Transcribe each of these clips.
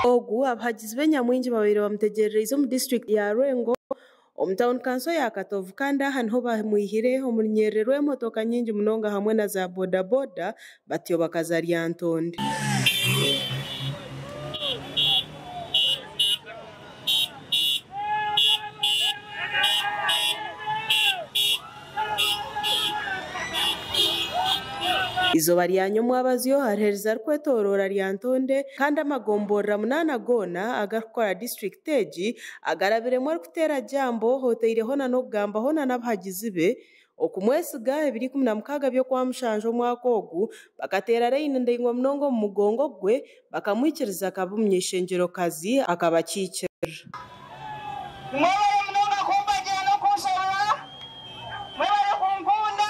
Ogu abahagizi b'enyamwingi babaire bamutegyerereize omu disiturikiti ya Lwengo omu tawuni kanso ya Katovu kandi aha niho bamwihire omu runyerere rw'emotoka nyingi munonga hamwe na za boda-boda batyo bakaza Lyantonde. Eizooba rya nyomwabazyo ariheereza arikwetooroora Lyantonde kandi amagomborora munaana goona agarikukora disiturikiti egi agarabiremu arikuteera jambo otaireho n'okugambaho n'abahagizi be okumwesiga ebiro 16 by'Okwamushanju omwaka ogu bakateera rayini ndaingwa munonga omu mugongo gwe bakamwikiriza akaba omuny'eishengyerokazi akabakiikirira. Mwebale munonga kumpagira n'okunshabira, mwebale kunkunda,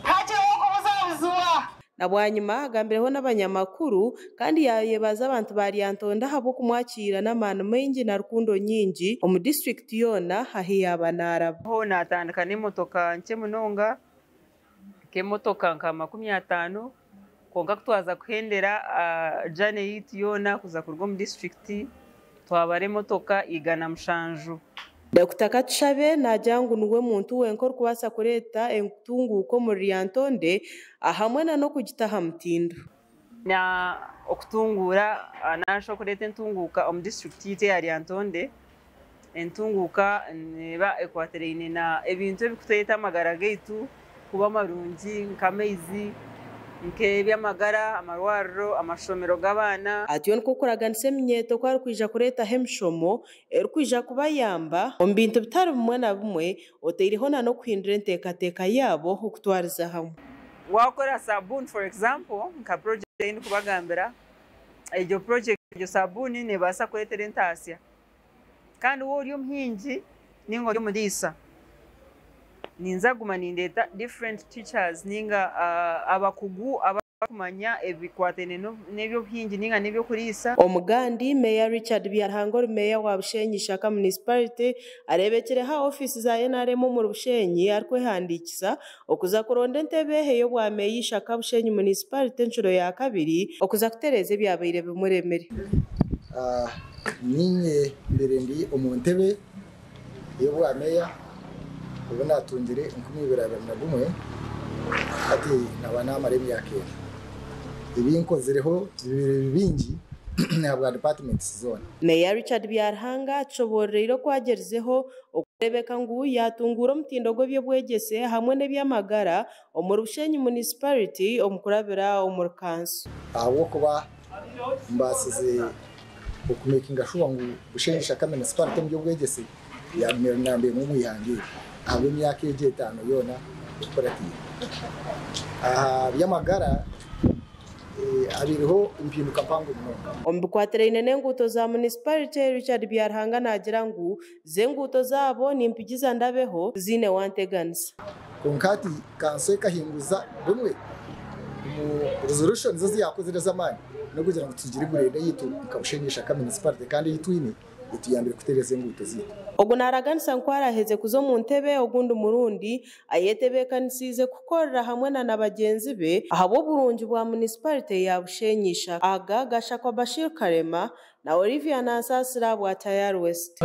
hakiriho okubuzabuzibwa. Na bwanyima agambireho n'abanyamakuru kandi yayebaza abantu ba Lyantonde ahabw'okumwakiira n'amaani maingi na rukundo nyingi omu disiturikiti yoona ahu yaaba naaraba. Ho natandika n'emotoka nkye munonga, nk'emotoka nka 50, kwonka kutwaza kuhendera journey yaitu yoona kuza kuruga omu disiturikiti twabara emotoka 107. Dr Katushabe naagira ngu niwe muntu wenka orikubaasa kureeta entunguuka omuri Lyantonde hamwe n'okugita aha mutindo. Na okutunguura nansha okureeta entunguuka omu disiturikiti yaitu eya Lyantonde, entunguuka neeba ekwatiraine na ebintu ebikutureeta amagara gaitu kuba marungi nk'amaizi, nk'eby'amagara, amarwariro, amashomero g'abaana. Atyo nikwo kuraganisa eminyeeto ku arikwija kureetaho emishomo erikwija kubayamba omu bintu bitari bimwe na bimwe otaireho n'okuhindura enteekateeka yaabo okutwariza hamwe. Wakora sabuuni for example nka project ei ndikubagambira, egyo project egyo sabuuni neebaasa kureetera entaasya. Kandi waaba ori omuhingi ninga ori omuriisa, ninza kuguma nindeeta different teachers ninga abakugu abakumanya ebikwataine n'ebyobuhingi ninga n'ebyokuriisa. Omugandi Meeya Richard Byaruhanga ori meeya wa Bushenyi Ishaka Municipality areebekireho aha ofiisi za NRM omuri Bushenyi arikwehandiikisa okuza kuronda entebe ey'obwa meeya Ishaka Bushenyi Municipality enshuro ya kabiri okuza kutereeza ebyabaire bimuremire. Niinye mbere ndi omu ntebe y'obwa meeya obu natungire 2021 hati naba namara emyaka 4. Ebi nkozireho bibiri bingi ahabwa departments zoona. Meeya Richard Byaruhanga atushoboororeire oku agyerizeho okureebeka ngu yatunguura omutindo gw'ebyobwegyese hamwe n'eby'amagara omuri Bushenyi Municipality omu kurabira omuri kanso. Ahabw'okuba mbaasize okumakinga sure ngu Bushenyi Ishaka Municipality omu by'obwegyese yagumire namba emwe omu ihanga eri ahabw'emyaka egi 5 yoona ekukuratiire. Aha by'amagara habaireho empinduka mpango munonga. Omu bikwatiraine n'enguuto za municipality, Richard Byaruhanga naagira ngu z'enguuto zaabo nimpigiza ndabeho ziine wanteganisa. Kwonka hati kanso ekahinguza bimwe omu resolutions ezi yakozire z'amaani n'okugira ngu tugire grade yaitu nka Bushenyi Ishaka Municipality kandi ei twine etuyambire kutereeza enguuto zaitu. Ogu naaraganisa ngu araheze kuza omu ntebe ogundi murundi ayetebeekanisiize kukorera hamwe na bagyenzi be ahabw'oburungi bwa municipality ya Bushenyi Ishaka. Aga gashakwa Bashir Karema na Olivia Nansasira bwa Tayari West.